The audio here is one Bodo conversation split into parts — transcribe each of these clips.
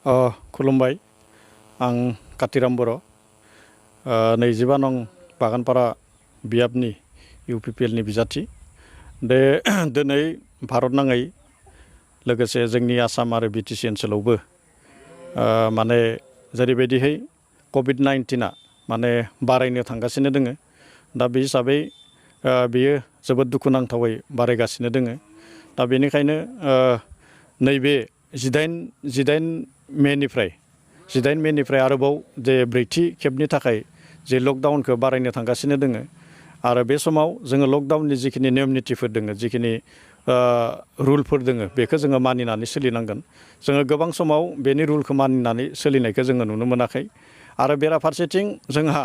खुलुमबाय आं कातिराम बर' 25 नं बागानपारा बियाबनि इउपिपिएलनि बिजाथि दिनै भारत नाङै लोगोसे जोंनि आसाम आरो बिटिसि ओनसोलावबो माने जेरैबायदिहै COVID-19 माने बारायनो थांगासिनो दोङो दा बे हिसाबै बेयो जोबोद दुखुनांथावै बारायगासिनो दोङो दा बेनिखायनो नैबे 18 मेनिफ्राय आरोबाव जे ब्रैथि खेबनि थाखाय जे लकडाउनखौ बारायनो थांगासिनो दोङो आरो बे समाव जोङो लकडाउननि जिखिनि नेम नितिफोर दोङो जिखिनि रुलफोर दोङो बेखौ जोङो मानिनानै सोलिनांगोन जोङो गोबां समाव बेनि रुलखौ मानिनानै सोलिनायखौ जोङो नुनो मोनाखै आरो बेराफारसेथिं जोंहा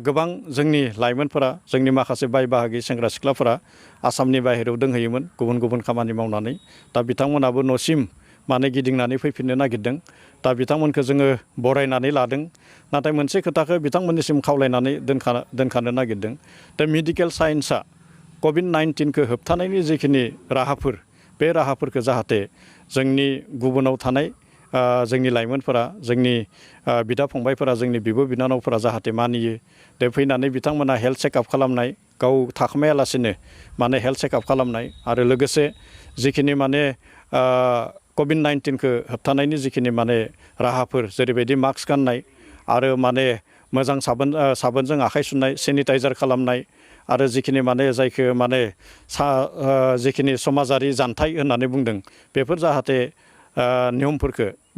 गोबां जोंनि लाइमोनफोरा जोंनि माखासे बाय बाहागि सेंग्रा सिख्लाफोरा आसामनि बाहेरायाव दोंहैयोमोन गुबुन गुबुन खामानि मावनानै दा बिथांमोनाबो न'सिम माने गिदिंनानै फैफिननो नागिरदों दा बिथांमोनखौ जोङो बरायनानै लादों नाथाय मोनसे खोथाखौ बिथांमोननिसिम खावलायनानै दोनखानो नागिरदों दा मेडिकेल साइन्सआ COVID-19खौ होबथानायनि जिखिनि राहाफोर बे राहाफोरखौ जाहाथे जोंनि गुबुनाव थानाय जोंनि लाइमोनफोरा जोंनि बिदा फंबायफोरा जोंनि बिब' बिनानावफोरा जाहाथे मानियो दे फैनानै बिथांमोना हेल्थ चेकआप खालामनाय गाव थाखोमायालासिनो माने हेल्थ चेकआप खालामनाय आरो लोगोसे जिखिनि माने COVID-19खौ होबथानायनि जिखिनि माने राहाफोर जेरैबायदि मास्क गाननाय आरो माने मोजां साबोनजों आखाइ सुनाय सेनिटाइजार खालामनाय आरो जिखिनि माने जायखौ माने जिखिनि समाजारि जानथाय होननानै बुंदों बेफोर जाहाथे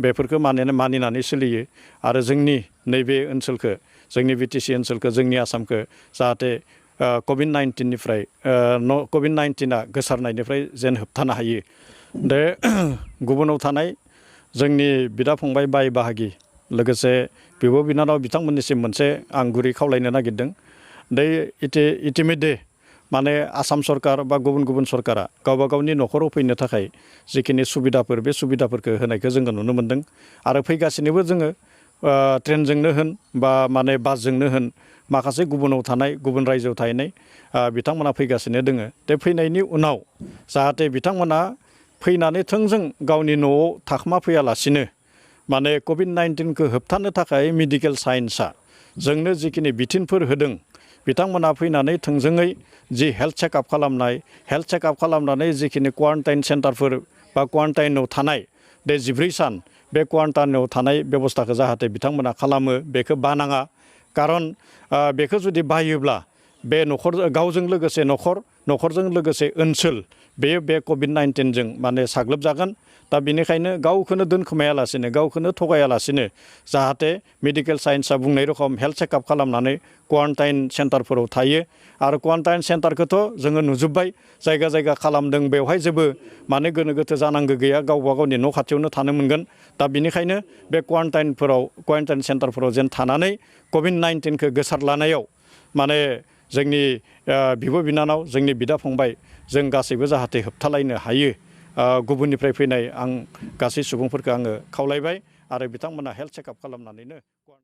बेफोरखौ मानिनानै सोलियो आरो जोंनि नैबे ओनसोलखौ जोंनि बिटिसि ओनसोलखौ जोंनि आसामखौ जाहाथे COVID-19आ गोसारनायनिफ्राय जेन होबथानो हायो दे गुबुनाव थानाय जोंनि बिदा फंबाय बाय बाहागि लोगोसे बिब' बिनानाव बिथांमोननिसिम मोनसे आं गुरै खावलायनो नागिरदों दे इटिमेडे माने आसाम सरकार बा गुबुन गुबुन सरकारा गावबा गावनि न'खराव फैनो थाखाय जिखिनि सुबिदाफोर बे सुबिदाफोरखौ होनायखौ जोङो नुनो मोन्दों आरो फैगासिनोबो जोङो ट्रेनजोंनो होन बा माने बासजोंनो होन माखासे गुबुनाव थानाय गुबुन रायजोआव थाहैनाय बिथांमोना फैगासिनो दोङो बे फैनायनि उनाव जाहाथे बिथांमोना फैनानै थोंजों गावनि न'आव थाखोमा फैयालासिनो माने COVID-19खौ होबथानो थाखाय मेडिकेल साइन्सआ जोंनो जिखिनि बिथोनफोर होदों बिथांमोना फैनानै थोंजोङै जि हेल्थ चेकआप खालामनानै जिखिनि क्वारेन्टाइन सेन्टारफोर बा क्वारेन्टाइनाव थानाय बे 14 सान बे क्वारेन्टाइनाव थानाय बेबस्थाखौ जाहाथे बिथांमोना खालामो बेखौ बानाङा खारन बेखौ जुदि बायोब्ला बे गावजों लोगोसे न'खरजों लोगोसे ओनसोल बे COVID-19जों माने साग्लोबजागोन दा बेनिखायनो गावखौनो दोनखोमायालासिनो गावखौनो थगायालासिनो जाहाथे मेडिकेल साइन्सआ बुंनाय रखम हेल्थ चेकआप खालामनानै क्वारेन्टाइन सेन्टारफोराव थायो आरो क्वारेन्टाइन सेन्टारखौथ' जोङो नुजोब्बाय जायगा जायगा खालामदों बेवहाय जेबो माने गोनो गोथो जानांगौ गैया गावबा गावनि न' खाथियावनो थानो मोनगोन दा बेनिखायनो बे क्वारेन्टाइन सेन्टारफोराव जेन थानानै COVID-19खौ गोसारलानायाव माने जोंनि बिब' बिनानाव जोंनि बिदा फंबाय जों गासैबो जाहाथे होबथालायनो हायो गुबुननिफ्राय फैनाय आं गासै सुबुंफोरखौ आङो खावलायबाय आरो बिथांमोना हेल्थ चेकआप खालामनानैनो